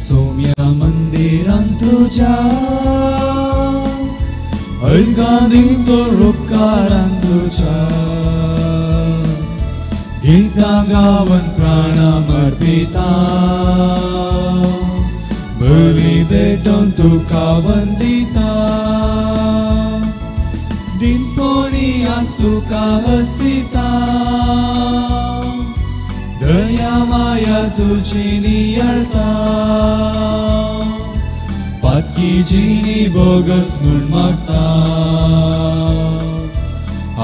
सोम्या मंदिरान तुज्या अर्गां दिवचो उपकारान तुज्या गीतां गावन प्राणां अर्पिता बली भेटोवन तुका वंदिता दिनपोणी आज तुका हसिता दया माया तुजी नियळता पातकी जिणी बोगस म्हूण मागता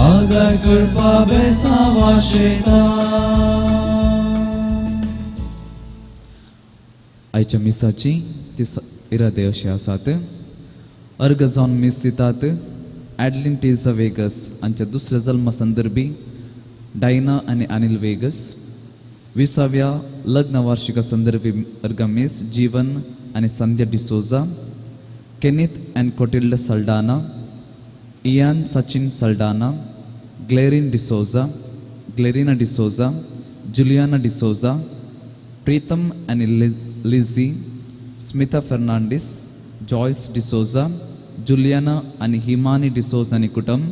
आदार करपा बेसांव आशेता. आयच्या मिसाची ती इरादे अशे आसात. अर्ग जावन मीस दितात ॲडलिन टिझा वेगस हांच्या दुसऱ्या जल्मा संदर्भी डायना आनी अनिल वेगस. विसाव्या लग्न वार्षिका संदर्भी अर्गा मीस जीवन आनी Sandhya D'Souza, Kenneth and Cotilda Saldanha, Ian Sachin Saldanha, Glerin D'Souza, Glerina D'Souza, Juliana D'Souza, Pritam आनी लिझी, स्मिता फर्नांडीस, जॉयस डिसोजा, जुलियाना आनी हिमानी डिसोजा आनी कुटुंब,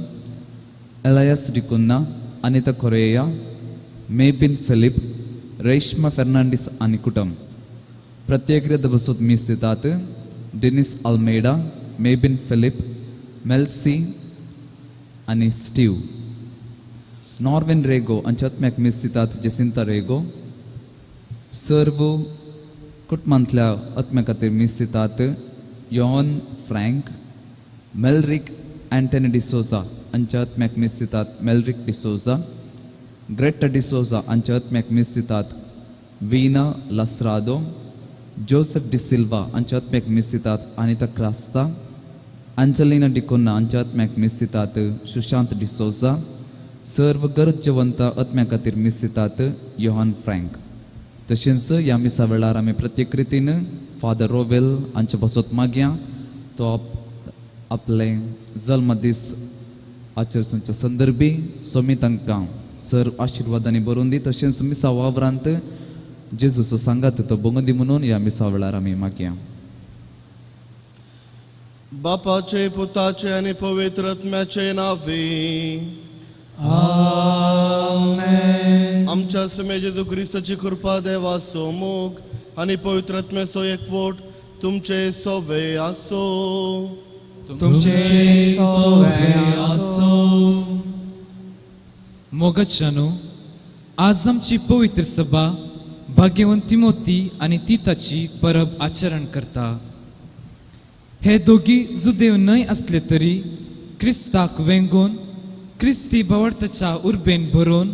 एलायस डिकुन्ना, अनिता कोरेया, मेबिन फिलिप, रेश्मा फर्नांडीस आनी कुटुंब. प्रत्येक बसूत मीस दितात डेनिस अल्मेडा, मेबिन फिलिप, मेल्सी आनी स्टीव. नॉर्वेन रेगो हांच्या आत्म्याक मीस दितात जेसिंता रेगो. सर्व कुटुंबांतल्या आत्म्या खातीर मीस दितात योहन फ्रँक, मेलरीक अँटनी डिसोजा हांच्या आत्म्याक मीस दितात मेलरीक डिसोजा, ग्रेटा डिसोजा हांच्या आत्म्याक मीस दितात वीना लसरादो, जोसेफ डिसिल्वा हांच्या आत्म्याक मीस दितात अनिता क्रास्ता, अंजलिना डिकोन्ना हांच्या आत्म्याक मीस दितात सुशांत डिसोजा. सर्व गरजेवंत आत्म्या खातीर मीस दितात योहन फ्रँक. तशेंच ह्या मिसा वेळार आमी प्रत्येक रितीन फादर रोवेल हांचे बसत मागया तो आपले जल्मदीस आचरसूंच्या संदर्भी सोमी तांकां सर आशिर्वादांनी भरून दी. तशेंच मिसा वावरांत जेजूचो सांगात तो भोंगून दी म्हणून ह्या मिसा वेळार आमी मागया. बापाचे पुताचे आनी पवित्र आत्म्याचे नावे आमेन. आमच्या सुमे जेजू क्रिस्ताची कृपा देवाचो मोग आनी पवित्र आत्म्याचो एकवट तुमचे सोवे आसो. तुमचे सोवे आसो. मोगाच्यानो, आज आमची पवित्र सभा भाग्यवंत तिमोती आनी तिताची परब आचरण करता. हे दोगी जुदेव न्हय आसले तरी क्रिस्ताक वेंगोवन क्रिस्ती भावार्थाच्या उर्बेन भरोवन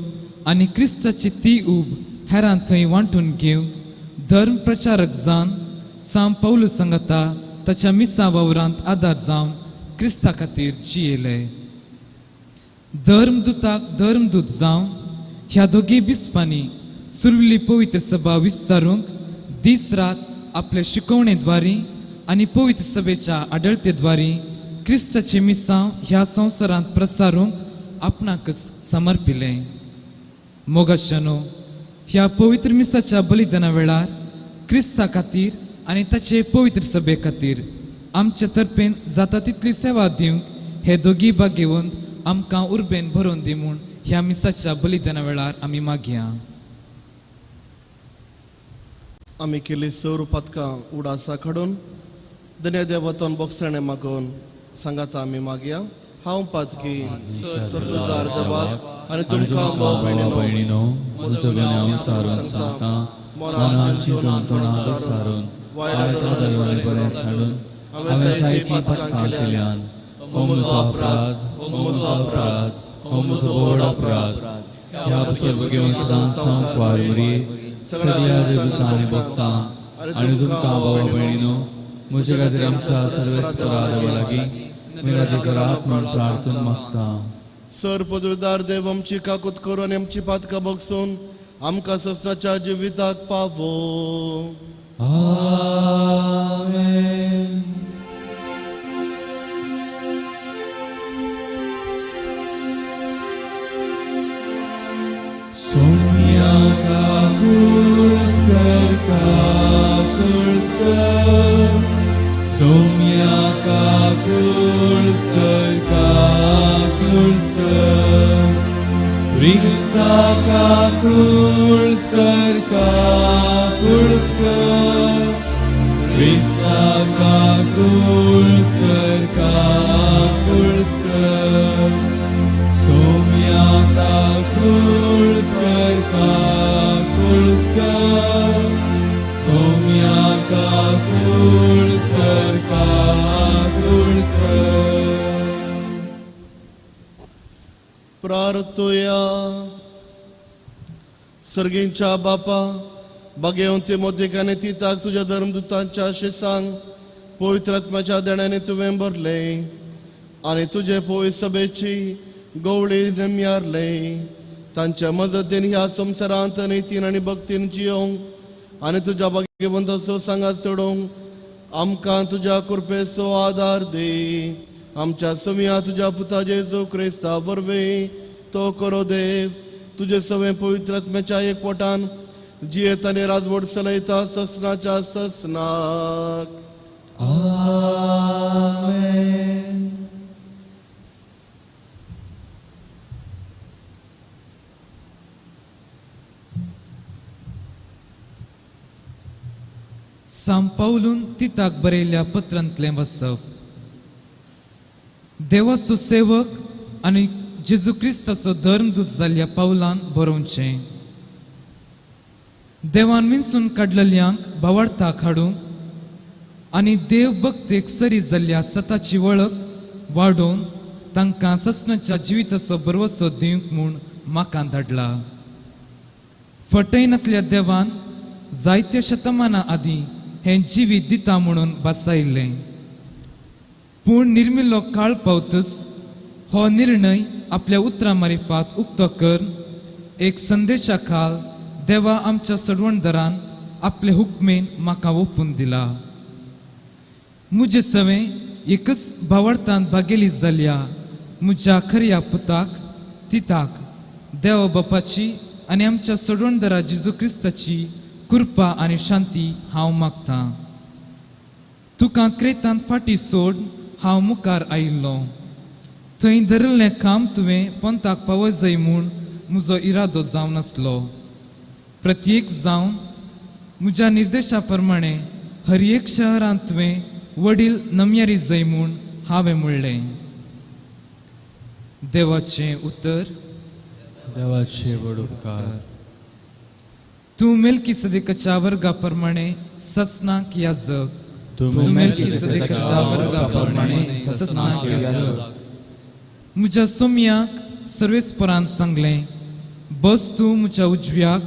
आनी क्रिस्ताची ती ऊब हेरां थंय वांटून घेवंक धर्म प्रचारक जावन सांव पावलू सांगता ताच्या मिसा वावरांत आदार जावन क्रिस्ता खातीर जियेले. धर्मदूताक धर्मदूत जावन ह्या दोगी बिस्पांनी सुरविल्ली पवित्र सभा विस्तारूंक दीस रात आपले शिकवणेद्वारी आनी पवित्र सभेच्या आडळतेद्वारी क्रिस्ताचें मिसांव ह्या संवसारांत प्रसारूंक आपणाकच समर्पिलें. मोगाच्यानो, ह्या पवित्र मिसाच्या बलिदाना वेळार क्रिस्ता खातीर आनी ताचे पवित्र सभे खातीर आमचे तर्फेन जाता तितली सेवा दिवंक हे दोगी भाग्यवंत आमकां उर्बेन भरोवन दी म्हूण ह्या मिसाच्या बलिदाना वेळार आमी मागया. आमी केली सौर पातकां उडासा काडून दन्या देवतन बोगसणे मागून सांगाता आमी मागया. हांव पातकी सर्वदार देवाक आनी तुमकां भाव भयणीनो म्हजो गुन्यांव सारून सांगता मनान चिंतून तोंडान सारून वायट बरें साडून हांवें जायतीं पातकां केल्यान. हो म्हजो अपराध, हो म्हजो अपराध, हो म्हजो व्हड अपराध. ह्या पुस्तक घेवन सदां सांकवार वरी सगळ्या देवतांनी भोगता आनी तुमकां भाव भयणीनो म्हजे खातीर आमच्या सर्वेस्परा देवा लागीं विनंती करात म्हूण प्रार्थना मागता. सर पदवीदार देव आमची काकूत करून आनी आमची पातकां बगसून आमकां ससनाच्या जिविताक पावो. आमेन. सोम्या काकूत कर काकूत कर सोम्या काकुळट कर, काकुळट कर, क्रिस्ता काकुळट कर, काकुळट कर, क्रिस्ता काकुळट कर, काकुळट कर, सोम्या काकुळट कर, काकुळट कर, सोम्या काकुळट कर, काकुळट कर. प्रार्थुया. सर्गींच्या बापा, बागेवन तिमोथीक आनी तिताक तुज्या धर्मदूतांच्या अशें सांग, पवित्र आत्म्याच्या देण्याने तुवें भरले आनी तुजे पवित्र सभेची गवळी नमयारले. तांच्या मजतीन ह्या संवसारांत नितीन आनी भक्तीन जियोंक आनी तुज्या भाग्यवंताचो सांगात चडोवंक आमकां तुज्या कृपेचो आदार दी. आमच्या समिया तुज्या पुता जेजू क्रिस्ता वरवीं तो करो देव, तुजे सवें पवित्र आत्म्याच्या एकवटान जियेत आनी राजवट चलयता ससनाच्या ससनाक. आमेन. सांव पावलून तिताक बरयल्ल्या पत्रांतलें वाचप. देवाचो सेवक आनी जेजू क्रिस्ताचो धर्मदूत जाल्ल्या पावलान बरोवचें. देवान विंचून काडलेल्यांक भावार्थाक हाडूंक आनी देव भक्तेक सरी जाल्ल्या सताची वळख वाडोवन तांकां ससनाच्या जिविताचो बरवसो दिवंक म्हूण म्हाका धाडला. फटयनांतल्या देवान जायत्या शतमानां आदीं हें जिवीत दिता म्हणून भासायिल्लें, पूण निर्मिल्लो काळ पावतच हो निर्णय आपल्या उतरां मारिफात उक्तो कर एक संदेशा खाल देवा आमच्या सडवणदारान आपले हुकमेन म्हाका ओपून दिला. म्हजे सवें एकच भावार्थान भागेली जाल्या म्हज्या खऱ्या पुताक तिताक देवा बापाची आनी आमच्या सडवणदारा जेजू क्रिस्ताची कृपा आनी शांती हांव मागतां. तुका क्रेतांत फाटी सोड हांव मुखार आयिल्लो, थंय धरिल्लें काम तुवें पंथाक पावय जाय म्हूण म्हजो इरादो जावन आसलो. प्रत्येक जावन म्हज्या निर्देशा प्रमाणे हर एक शहरांत तुवें वडील नमयारी जाय म्हूण हांवें म्हणलें. देवाचें उतर. देवाचे व्हड उपकार. तूं मेल्कीसदेकाच्या वर्गा प्रमाणे ससनाक याजक, तूं मेल्कीसदेकाच्या वर्गा प्रमाणे ससनाक याजक. म्हज्या सोम्याक सर्वेस्परान सांगलें, बस तूं म्हज्या उजव्याक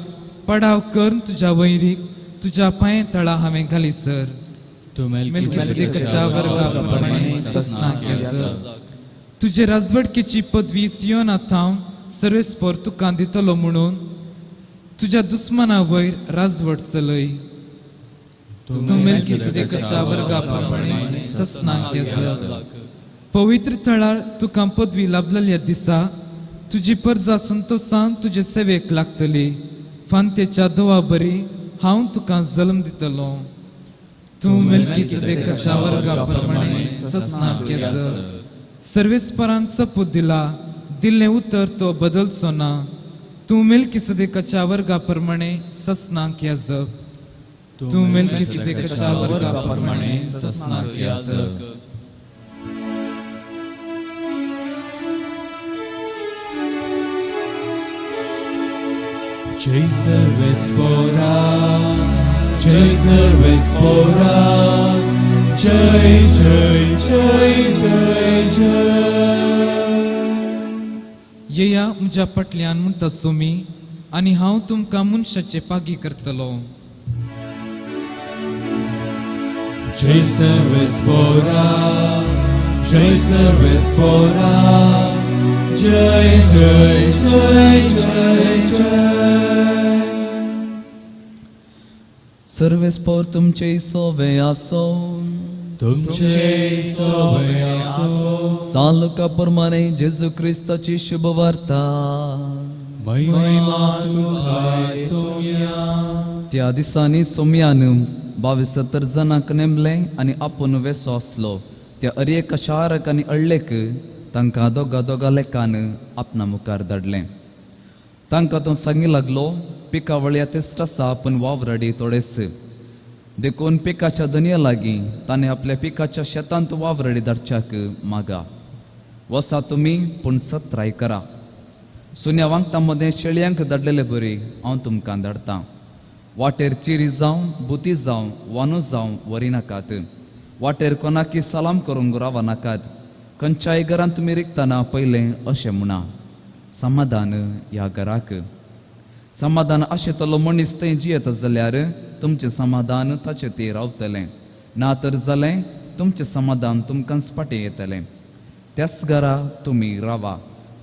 पडाव कर तुज्या वैरीक तुज्या पांय तळा हांवें घाली सर. तूं मेल्कीसदेकाच्या वर्गा प्रमाणे ससनाक याजक. तुजे राजवटकेची पदवी सियोना थावन सर्वेस्पर तुका दितलो म्हणून तुज्या दुस्मना वयर राजवट चलय. तूं मेल्कीसदेकाच्या वर्गा प्रमाणे ससनाक याजक. पवित्र थळार तुका पदवी लाभलेल्या दिसा तुजी परजा संतोसान तुजे सेवेक लागतली. फांतेच्या दवा बरी हांव तुका जल्म दितलो. तूं मेल्कीसदेकाच्या वर्गा प्रमाणे ससनाक याजक. सर्वेस्परान सपूत दिला, दिल्लें उतर तो बदलचो ना. तूं मेल्कीसदेकाच्या वर्गा प्रमाणे ससनाक याजक. तूं मेल्कीसदेकाच्या वर्गा प्रमाणे ससनाक याजक. जय सर्वेस्पोरा, जय सर्वेस्पोरा, जय जय जय जय जय. येया म्हज्या फाटल्यान म्हणटा सोमी आनी हांव तुमकां मनशाचे पागी करतलो. जय सर्वेस्पोरा, जय सर्वेस्पोरा, जय जय जय जय जय. सर्वेस्पोर तुमचे सोवे आसो, तुमचे सोवे आसो. सालुका प्रमाणे जेजू क्रिस्ताची शुभवार्ता. महिमा तुका सोम्या. त्या दिसांनी सोम्यान 22 जाणांक नेमलें आनी आपूण वेसो आसलो त्या अरेका शाराक आनी अळ्ळेक तांकां दोगा दोगा लेखान आपणा मुखार धाडलें. तांकां तो सांगी लागलो, पिकावळया तेस्ट आसा पूण वावराडी थोडेच, देखून पिकाच्या धनया लागीं ताणें आपल्या पिकाच्या शेतांत वावराडी धाडच्याक मागा. वसा तुमी पूण सत्राय करा. सुन्या वांगता मदें शेळयांक धाडलेले बरी हांव तुमकां धाडटां. वाटेर चिरी जावं, बुती जावं, वानू जावं वरी नाकात. वाटेर कोणाकी सलाम करूंक रावा नाकात. खंयच्याय घरांत तुमी रिगतना पयलें अशें म्हणा, समाधान ह्या घराक. समाधान आशिल्लो मनीस थंय जियेता जाल्यार तुमचें समाधान ताचें तें रावतलें, ना तर जालें तुमचें समाधान तुमकांच फाटीं येतलें. त्याच घरा तुमी रावा,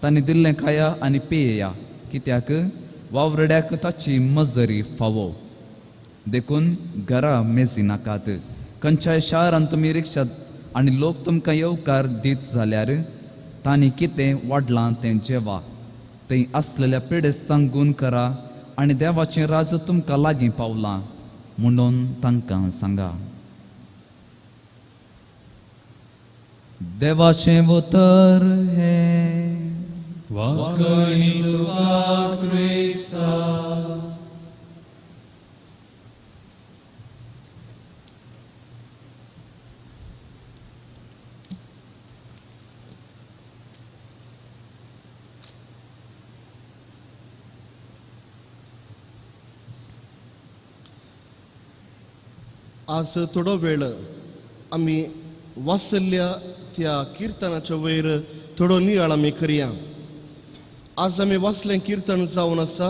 तांणी दिल्लें खाया आनी पियेया, कित्याक वावरड्याक ताची मजरी फावो. देखून घरा मेजी नाकात. खंयच्याय शारांत तुमी रिक्षात आनी लोक तुमकां येवकार दीत जाल्यार तांणी कितें वाडलां तें जेवा. थंय आसलेल्या पिडेस्तांक गूण करा आनी देवाचें राज तुमकां लागीं पावलां म्हणून तांकां सांगा. देवाचें उतर हें. वाकणी तुका क्रिस्ता. आज थोडो वेळ आमी वाचल्ल्या त्या किर्तनाच्या वयर थोडो नियाळ आमी करया. आज आमी वाचलें किर्तन जावन आसा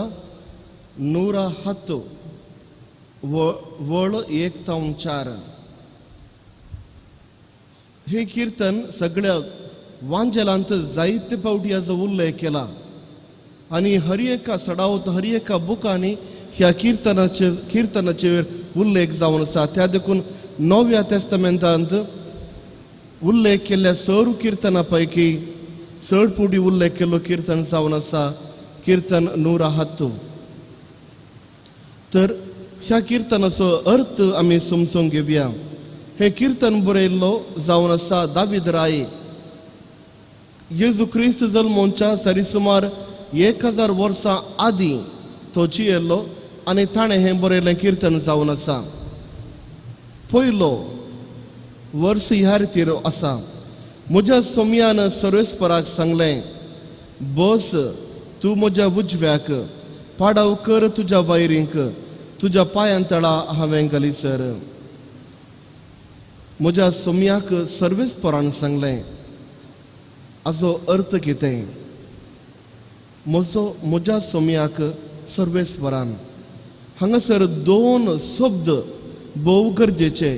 107 वळ 1 ते 4. हे किर्तन सगळ्या वांजेलांत जायते फावटी हाजो उल्लेख केला आनी हर एका सडावत हर एका बुकांनी ह्या किर्तनाचेर उल्लेख जावन आसा. त्या देखून नव्या तेस्तामेंतांत उल्लेख केल्ल्या सर्व किर्तना पैकी चड पुडी उल्लेख केल्लो किर्तन जावन आसा किर्तन 107. तर ह्या किर्तनाचो अर्थ आमी समजून घेवया. हें किर्तन बरयल्लो जावन आसा दावीद राय. जेजू क्रिस्त जल्मोच्या सरी सुमार 1000 वर्सां आदीं तो जियेल्लो आनी ताणें हें बरयल्लें किर्तन जावन आसा. पयलो वर्स ह्या रितीर आसा. म्हज्या सोम्यान सर्वेस्पराक सांगलें, बस तूं म्हज्या उजव्याक, पाडाव कर तुज्या वायरींक, तुज्या पांयां तळा हांवें घालीसर. म्हज्या सोम्याक सर्वेस्परान सांगलें. हाजो अर्थ कितें? म्हजो म्हज्या सोम्याक सर्वेस्परान. हांगासर दोन शब्द भोव गरजेचे,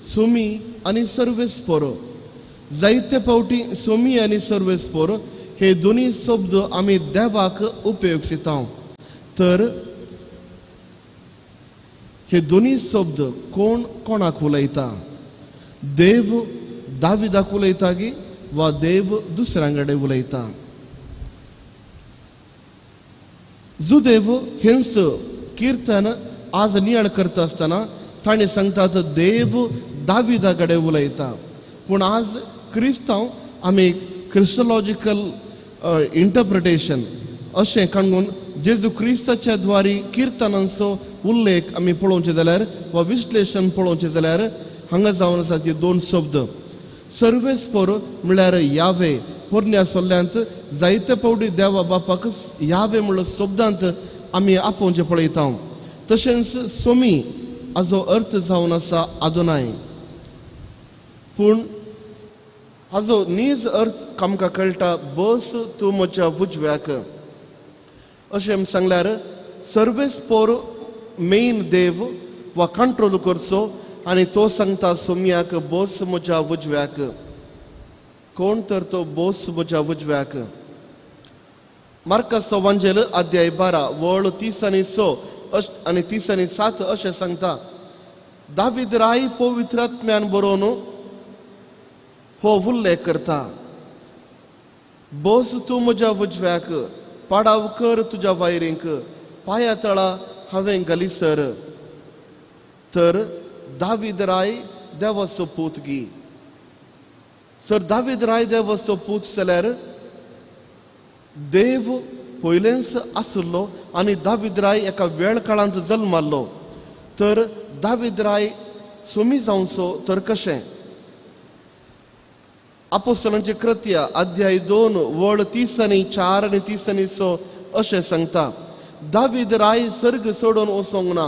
सोमी आनी सर्वेस्पर. जायते फावटी सोमी आनी सर्वेस्पर हे दोनी शब्द आमी देवाक उपयोग दिता. तर हे दोनी शब्द कोण कोणाक उलयता? देव दाविदाक उलयता की वा देव दुसऱ्यां कडेन उलयता? जुदेव हेंच किर्तन आज नियाळ करता आसतना ताणें सांगतात देव दाविदा कडेन उलयता. पूण आज क्रिस्तांव आमी क्रिस्टोलॉजिकल इंटरप्रिटेशन अशें काडून जेजू क्रिस्ताच्या द्वारी किर्तनांचो उल्लेख आमी पळोवचें जाल्यार वा विश्लेशण पळोवचें जाल्यार हांगा जावन आसा ती दोन शब्द. सर्वेस्पर म्हळ्यार यावे. पोरण्या सोल्ल्यांत जायते फावटी देवा बापाक यावे म्हणलो शब्दांत आमी आपोवचें पळयता. तशेंच सोमी हाजो अर्थ जावन आसा आदोनाय. पूण हाजो नीज अर्थ आमकां कळटा, बस तूं म्हज्या उजव्याक. अशें सांगल्यार सर्वेस्पर मेन देव वा कंट्रोल करचो आनी तो सांगता सोम्याक बस म्हज्या उजव्याक. कोण तर तो बस म्हज्या उजव्याक? मार्काचो वांजेल अध्याय 12 वळ 30 आनी 6 आनी 30 आनी 7 अशें सांगता, दावीद राय पवित्रात्म्यान बरोवन हो उल्लेख करता, बस तूं म्हज्या उजव्याक, पाडाव कर तुज्या वायरींक, पांया तळा हांवें घालीसर. तर दावीद राय देवाचो पूत गी. सर दावीद राय देवाचो पूत जाल्यार देव पयलेंच आशिल्लो आनी दावीद राय एका वेळ काळांत जल्माल्लो. तर दावीद राय सोमी जावचो तर कशें? आपोस्तलांची कृत्या अध्याय 2 वळ 30 आनी 4 आनी 30 आनी 6 अशें सांगता, दावीद राय सर्ग सोडून वचोंक ना,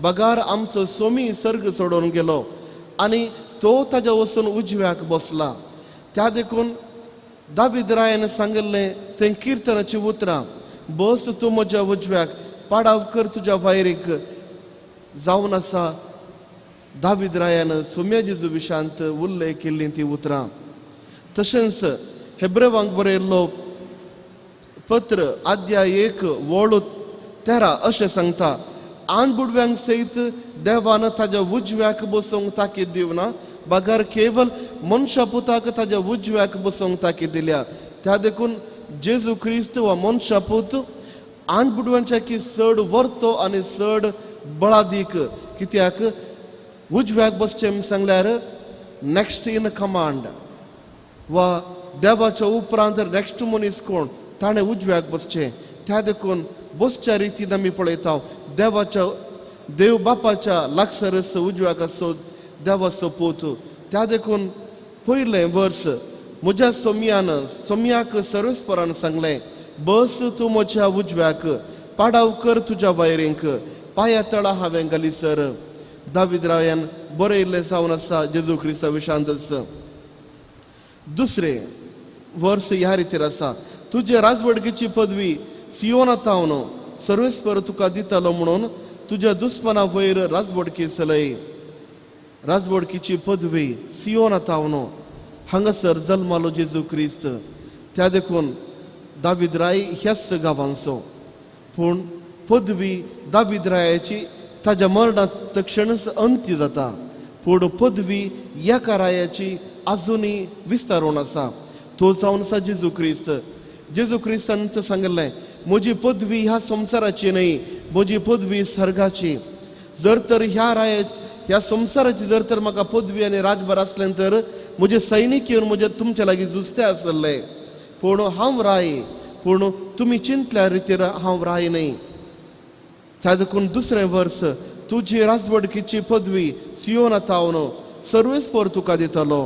बगार आमचो सोमी सर्ग सोडून गेलो आनी तो ताज्या वचून उजव्याक बसला. त्या देखून दावीद रायान सांगिल्लें तें किर्तनाची उतरां, बस तूं म्हज्या उजव्याक, पाडाव कर तुज्या वायरीक जावन आसा दावीद रायान सोम्या जेजू विशांत उल्लेख केल्लीं ती उतरां. तशेंच हेब्रेवांक बरयल्लो पत्र अध्याय 1 वळ 13 अशें सांगता, आन बुडव्यांक सयत देवान ताज्या उजव्याक बसोवंक ताकीद दिवना, बगर केवल मनशा पुताक ताज्या उजव्याक बसोवंक ताकीद दिल्या. त्या देखून जेजू क्रिस्त वा मनशा पूत आन बुडव्यांच्या की चड वर्तो आनी चड बळादीक, कित्याक उजव्याक बसचें सांगल्यार नेक्स्ट इन कमांड वा देवाच्या उपरांत नेक्स्ट मनीस कोण ताणें उजव्याक बसचें. त्या देखून बसच्या रितीन आमी पळयता देवाच्या देव बापाच्या लागसरच उजव्याक आसो देवाचो पूत. त्या देखून पयलें वर्स म्हज्या सोम्यान सोम्याक सर्वेस्परान सांगलें, बस तूं म्हज्या उजव्याक, पाडाव कर तुज्या वायरींक, पांया तळा हांवें घाली सर. दावीद रायान बरयल्लें जावन आसा जेजू क्रिस्ता विशांतच. दुसरें वर्स ह्या रितीर आसा, तुजे राजवडकीची पदवी सियोना तावन सर्वेस्पर तुका दितालो म्हणून तुज्या दुस्मना वयर राजवडकी चलय. राजवडकीची पदवी सियोना तावन हांगासर जल्मालो जेजू क्रिस्त. त्या देखून दावीद राय ह्याच गांवांचो, पूण पदवी दावीद रायाची ताज्या मरणांत तक्षणच अंत्य जाता, पूण पदवी एका रायाची आजुनूय विस्तारून आसा, तो जावन आसा जेजू क्रिस्त. जेजू क्रिस्तान सांगिल्लें, म्हजी पदवी ह्या संवसाराची न्हय, म्हजी पदवी सर्गाची. जर तर ह्या राया ह्या संवसाराची जर तर म्हाका पदवी आनी राजभार आसलें तर म्हजे सैनीक येवन म्हजे तुमच्या लागीं झुजते आसले, पूण हांव राय, पूण तुमी चिंतल्या रितीर हांव राय न्हय. त्या देखून दुसरें वर्स तुजी राजवडकीची पदवी सियोना तावन सर्वेस्पर तुका दितलो.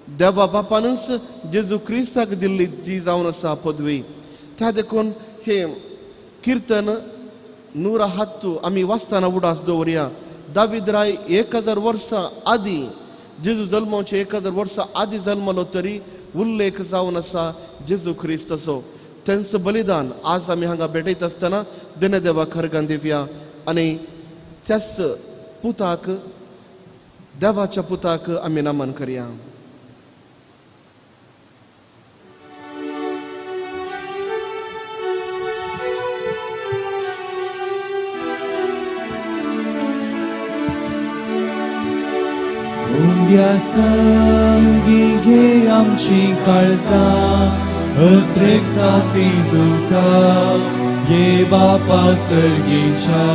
देवा बापानच जेजू क्रिस्ताक दिल्ली जी जावन आसा पदवी. त्या देखून हे किर्तन 107 आमी वाचतना उडास दवरया. दावीद राय 1000 वर्सां आदीं जेजू जल्माचे 1000 वर्सां आदीं जल्मलो तरी उल्लेख जावन आसा जेजू क्रिस्ताचो. तेंचो बलिदान आज आमी हांगा भेटयत आसतना देणे देवा खरगान दिवया आनी त्याच पुताक देवाच्या पुताक आमी नमन करया. उंड्या संगी घे आमची काळजां, अत्रेकता ती तुका ये बापा सर्गीच्या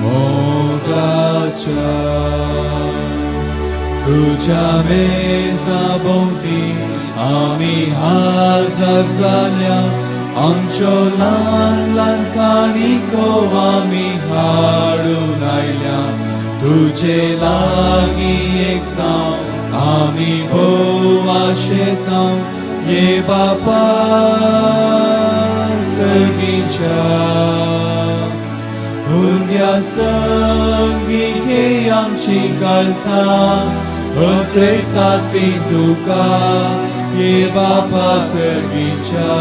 मोगाच्या. तुझ्या मेजा भोंवती आमी हाजर जाल्या, आमच्यो ल्हान ल्हान काणिको आमी हाडून आयल्या. तुझे लागीं एक जावं आमी भोव आशेता ये बापा सर्गीच्या. हुंड्या संगी घे आमची काळजां, अत्रेकता ती तुका ये बापा सर्गीच्या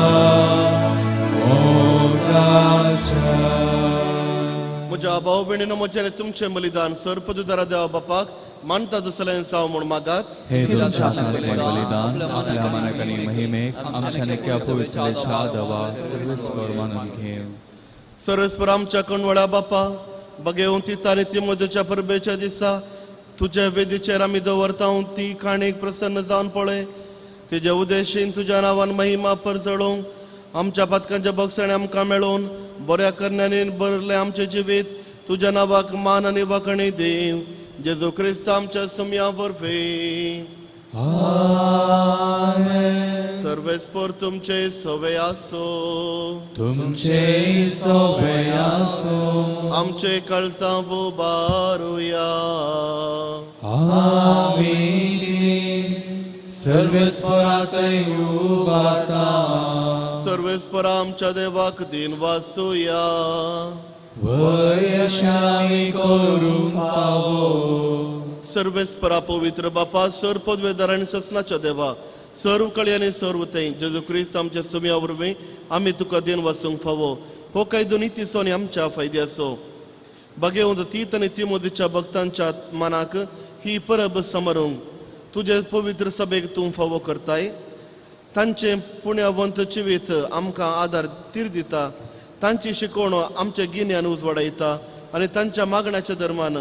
मोगाच्या. म्हज्या भाव भयणीनो, म्हजें तुमचें बलिदान सर्पदुदारा देवा बापाक मानता दुसऱ्यान जावं म्हूण मागात. हे तुमच्या हातांतलें बलिदान आपल्या मानाक आनी महिमेक आमच्या नेक्या पवित्रतेच्या देवा सर्वेस्पर मानून घेव. सर्वेस्पर आमच्या कणवळ्या बापा, बगेवन तिता आनी तिमोदेच्या परबेच्या दिसा तुज्या वेदीचेर आमी दवरता ती काणीक प्रसन्न जावन पळय. तुज्या उदेशीन तुज्या नांवान महिमा परजळोवंक आमच्या पातकांच्या बक्षाणे आमकां मेळोवन बऱ्या करण्यांनी भरलें आमचें जिवीत तुज्या नांवाक मान आनी वाकणी देव जेजू क्रिस्त आमच्या सुमया वरवीं. सर्वेस्पर तुमचे सवे आसो. तुमचे सवे आसो. आमचे कळसां उबारुया. आमी सर्वेस्परातय उबाता. सर्वेस्परा आमच्या देवाक दिन वासूया. वयशामी करूंक फावो. सर्वेस्परा पवित्र बापा सर पदवेदार आनी ससनाच्या देवा सर्व कळी आनी सर्व थंय जेजू क्रिस्त आमच्या सुमया वरवीं आमी तुका दिन वासूंक फावो. हो कायदो नितीचो आनी आमच्या फायद्याचो. बागेवंत तीत आनी तिमोदीच्या भक्तांच्या मनाक ही परब समारोंक तुजे पवित्र सभेक तूं फावो करताय. तांचें पुण्यावंत जिवीत आमकां आदार तीर दिता. तांची शिकवण आमचें गिन्यान उजवाडायता आनी तांच्या मागण्याच्या धर्मान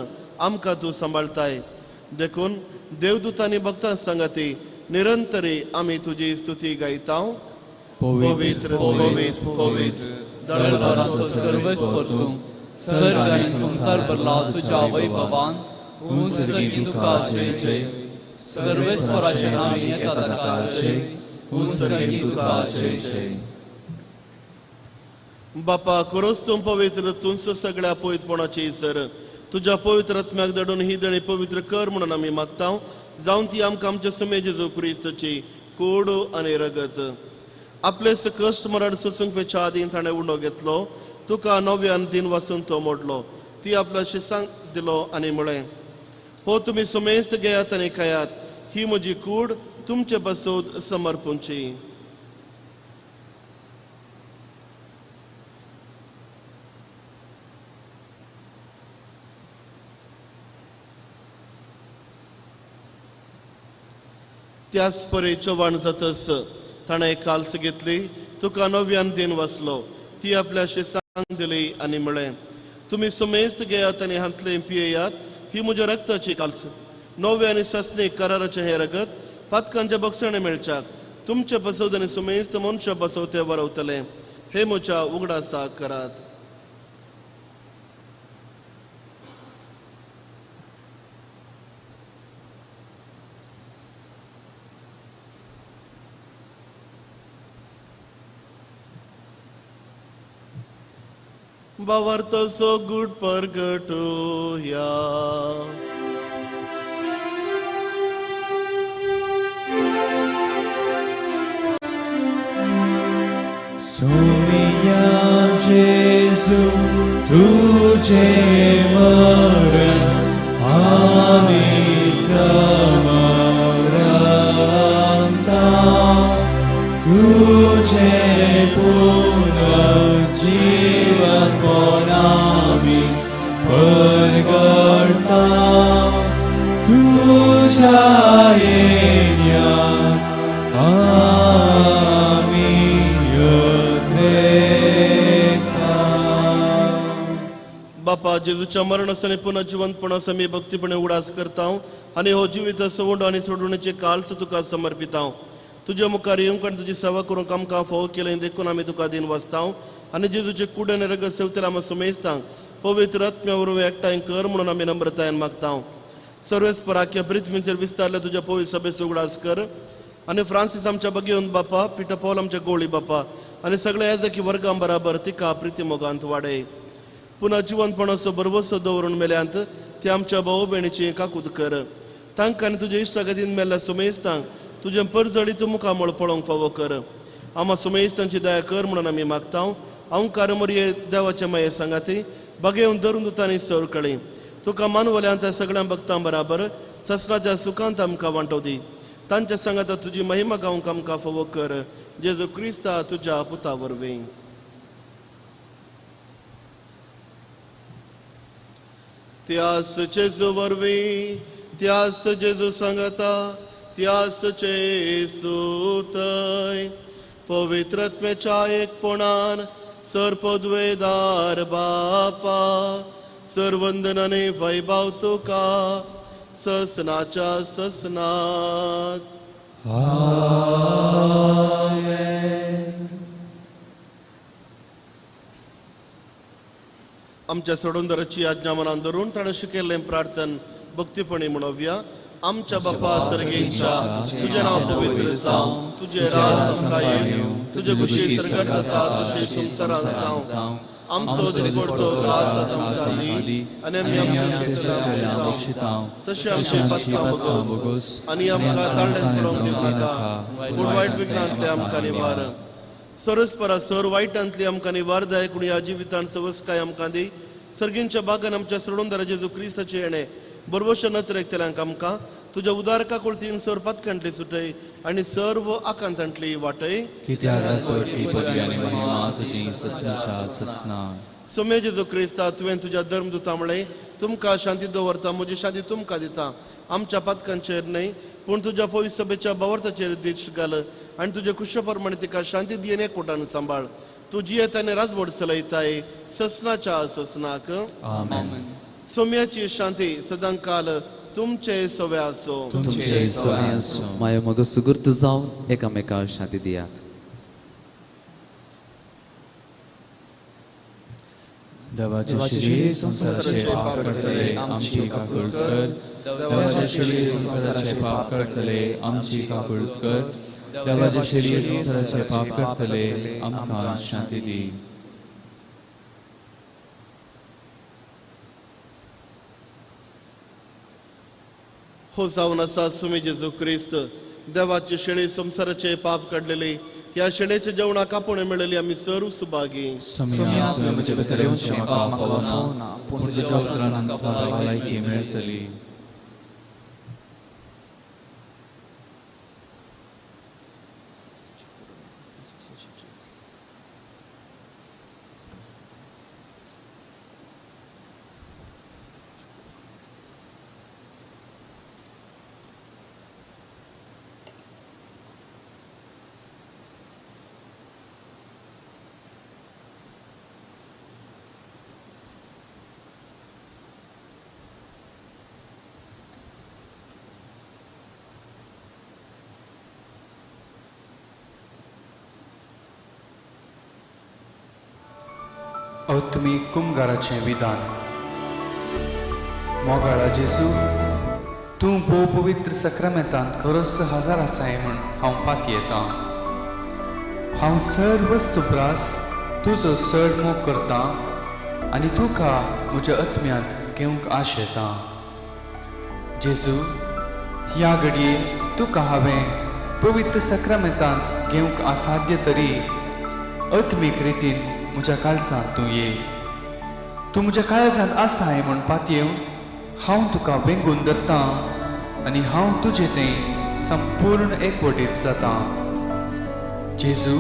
आमकां तूं सांबाळताय. देखून देवदूतांनी भक्तां सांगाती निरंतरी आमी तुजी स्तुती गायता. पवित्र पवित्र पवित्र दरबाराचो सर्वेस्पर तूं सर्ग आनी संवसार भरला तुज्या वैभवान. उंच सर्गी तुका जय जय. सर्वेस्पराचे नांव येता ताका जय. उंच सर्गी तुका जय जय. बापा खरोच तूं पवित्र तूंच सगळ्या पवित्रपणाची सर. तुज्या पवित्र आत्म्याक धाडून ही देणी पवित्र कर म्हणून आमी मागता. जावन ती आमकां आमच्या सुमे जेजू क्रिस्ताची कोड आनी रगत. आपले कश्ट मरण सोसूंक वेच्या आदीं ताणें उंडो घेतलो. तुका नव्यान दिन वासून तो मोडलो. ती आपल्या शिसांक दिलो आनी म्हळें, हो तुमी सुमेस्त घेयात आनी खायात. ही म्हजी कूड तुमचे बसोत समर्पूंची. त्याच परी चव्हाण जातस ताणें काल्स घेतली. तुका नव्यान दिन वाचलो. ती आपल्या शिसांक दिली आनी म्हळें, तुमी सुमेस्त घेयात आनी हांतलें पियेयात. ही म्हज्या रक्ताची काल्स. नव्या आनी ससनी कराराचें हें रगत पातकांच्या बक्षणे मेळच्याक तुमचे बसवत आनी सुमेस्त मनशा बसवते वरवतले. हे म्हज्या उगडासा करात. भावार्थाचो गूट परगटुया. सोमिया जेजू तुझे मरण आमी समरंता. तुझे पुनर्जीवन आमी परगडता. तुझ्या येण्या आमी यत्रेता. बापा जेजूच्या मरणास आनी पुनर्जिवंतपणास आमी भक्तीपणे उडास करता आनी हो जिवीत सवंड आनी सोडवणेचे काल्स तुका समर्पिता. तुज्या मुखार येवंक आनी तुजी सेवा करूंक आमकां फावो केलें देखून आमी तुका दिन वाचता. आनी जेजूचे कूड आनी रगत सेवतले आमी सुमेस्तांक पवित्र आत्म्या वरवीं एकठांय कर म्हणून आमी नम्रतायेन मागता. सर्वेस्पराख्या पृथ्वीचेर विस्तारल्या तुज्या पवित्र सभेचो उगडास कर आनी फ्रांसीस आमच्या बगेवन बापा, पिटर पॉल आमच्या गोळी बापा आनी सगळ्या याजकी वर्गां बराबर तिका प्रिती मोगांत वाडय. पुन्हा जिवनपणाचो भरवसो दवरून मेल्यांत ते आमच्या भाव भयणीची काकूत कर. तांकां आनी तुज्या इश्टागतीन मेल्ल्या सुमेस्तांक तुजें परजळीत मुखामळ पळोवंक फावो कर. आमा सुमेस्तांची दया कर म्हणून आमी मागता. अंकार मोरये देवाचे माये सांगाती बागेवन धरून दुतांनी सर कळी तुका मानवल्यांत सगळ्या भक्तां बराबर ससराच्या सुखांत आमकां वांटो दी. तांच्या सांगाता तुजी महिमा गावंक आमकां फावो कर. जेजू क्रिस्ता तुज्या पुता वरवीं. त्यास जेजू वरवीं, त्यास जेजू सांगाता, त्यास जेजूतय पवित्रत्मेच्या एकपणान सर्पद्वेदार बापा सर्वंदनाने वैभव तुका ससनाच्या ससनात. आमेन. आमच्या सोडूनदाराची आज्ञा मनान धरून ताणें शिकयल्लें प्रार्थन भक्तीपणी म्हणोवया. आमच्या बापा सर्गेंच्या, तुजें नांव पवित्र जावं, तुजें राज आमकां येवं, तुजे खुशी सर्गात जाता तशें संवसारांत जावं. आमचो दिसपडतो ग्रास आमकां दी आनी आमी आमच्या बक्षिता तशें आमचे पातकां बोगोस आनी आमकां ताळ्यान पडोवंक दिवं नाका, पूण वायट विघ्नांतले आमकां निवार. सरस परा सर वायटांतली आमकां निवार जाय, पूण ह्या जिवितांत सवसकाय आमकां दी. सर्गींच्या बागान आमच्या सोडूनदारा जेजू क्रिस्ताचें येणें बरवश नदरेक तेल्यांक आमकां तुज्या उदारका कुळतीन सर पातकांतली सुटय आनी सर्व आकांतांतली वाटय. सोम्या जेजू क्रिस्ता, तुवें तुज्या धर्मदुता म्हळें, तुमकां शांती दवरता, म्हजी शांती तुमकां दिता. आमच्या पातकांचेर न्हय पूण तुज्या पवित्र सभेच्या भावार्थाचेर दीश्ट घाल आनी तुज्या खुशा प्रमाणे तिका शांती दी आनी एकवटान सांबाळ. तूं जियेत आनी राजवट चलयताय ससनाच्या ससनाक. सोम्याची शांती सदांकाल तुमचे सवे आसो. तुमचे सवे आसो. माया मग सुगूर्त जावन एकामेका शांती दियात. देवाचे शिरी संवसाराचे पाप करतले आमची काकूळ कर. देवाचे शिरी संवसाराचे पाप करतले आमची काकूळ कर. देवाचे शिरी संवसाराचे पाप करतले आमकां शांती दी. हो जावन आसा सुमी जेजू क्रिस्त, देवाचे शेळी संवसाराचे पाप काडलेले, ह्या शेळेच्या जेवणाक आपोवणें मेळ्ळेली आमी सर्व सुभागी. सोम्या, तुवें म्हजे भितर येवचें म्हाका फावना, पूण तुज्या उतरान म्हाका भलायकी मेळटली. तुमी कुमगाराचें विधान. मोगाळा जेजू, तूं भोव पवित्र सक्रामेंतांत खरोच हजार आसाय म्हूण हांव पातयेतां. हांव सर्व वस्तुब्रास तुजो चड मोग करतां आनी तुका म्हज्या आत्म्यांत घेवंक आशेतां. जेजू, ह्या घडये तुका हांवें पवित्र सक्रामेंतांत घेवंक असाध्य तरी आत्मीक रितीन म्हज्या काळजांत तूं ये. तूं म्हज्या काळजांत आसाय म्हूण पातयेवन हांव तुका वेंगून धरतां आनी हांव तुजें तें संपूर्ण एकवटीत जातां. जेजू,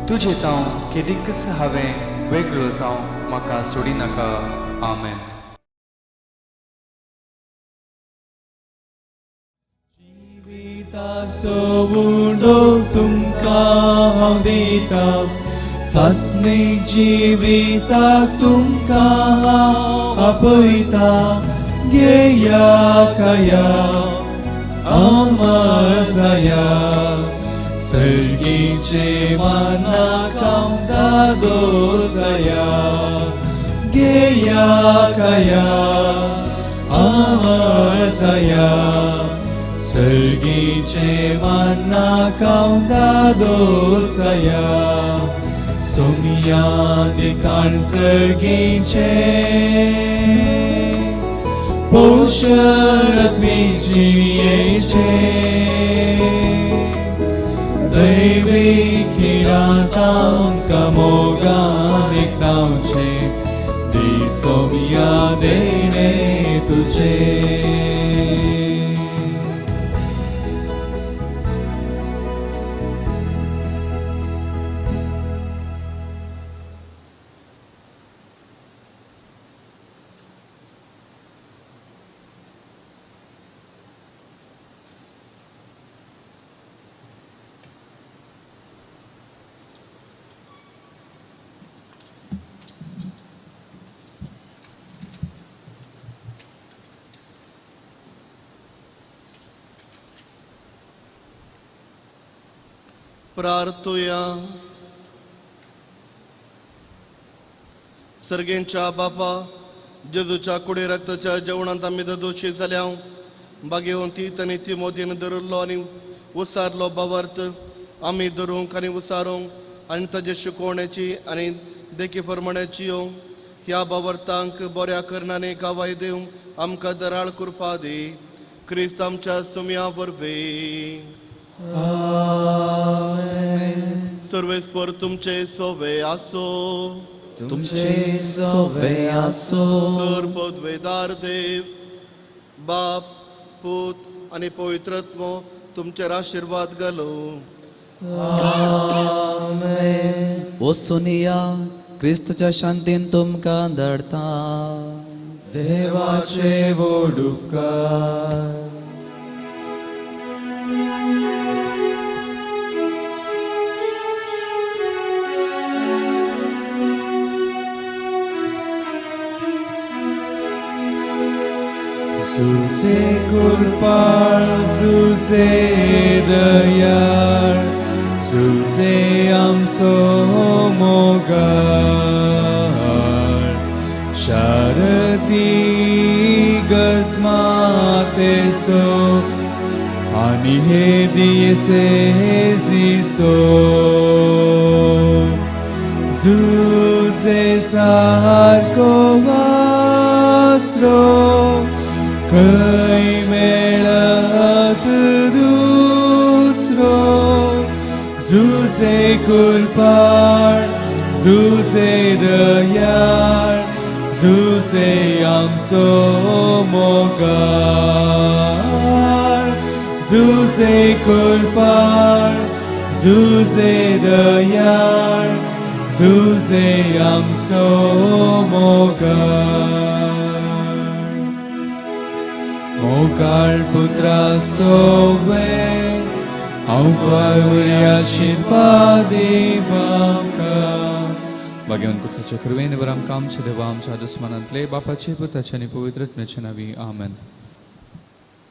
तुजें तांव केदीकच हांवें वेगळो जावं म्हाका सोडिनाका. आमेन. जिविताचो उंडो तुमकां हांव दिता, सासणी जिविताक तुमकां हांव आपयता. घेया खाया आमजाया, सर्गीचे मनाक आमदां दोसया. घेया खाया आमजाया, सर्गीचे मनाक आमदां दोसया. सोमिया दिकान सर्गीचे पोशण आत्मीक जिणयेचें, दैवीक खिणांत आमकां मोगान एकठांवचें, दी सोमिया देणें तुजें. प्रार्थुया. सर्गेंच्या बापा जेजूच्या कुडी रक्ताच्या जेवणांत आमी दोशी जाल्या बागेवन तीत आनी तिमोदीन धरिल्लो आनी उसारलो बावर्त आमी धरूंक आनी उसारूंक आनी ताजे शिकवण्याची आनी देखी प्रमाणाची ह्या बावर्तांक बऱ्या करणांनी गावाय दिवंक आमकां दराळ कृपा दी क्रिस्त आमच्या सुमया वरवीं. सर्वेस्पर तुमचे सोवे आसो. तुमचे सोवे आसो. सर पदवेदार देव बाप पूत आनी पवित्रत्मो तुमचेर आशिर्वाद घालूं. आमेन. वसुनिया क्रिस्तच्या शांतीन तुमकां धाडता. देवाचे व्हड उपकार. Zuse kulpar, Zuse dayar, Zuse amso mogar, Sharati gazmate so, Ani he diese ziso, Zuse sarko vasro, खंय मेळत दुसरो जुजे कुरपाळ जुजे दयाळ जुजे आमचो मोगाळ जुजे कुरपाळ जुजे दयाळ जुजे आमचो मोगाळ. मोगाळ पुत्रा सोवे हांव आशिर्वाद देवांकां. भाग्यवान कुर्साच्या कृपेन बरं आमकां आमच्या देवा आमच्या दुस्मानांतले बापाचे पुताचे आनी पवित्र आत्म्याच्या नांवी. आमेन.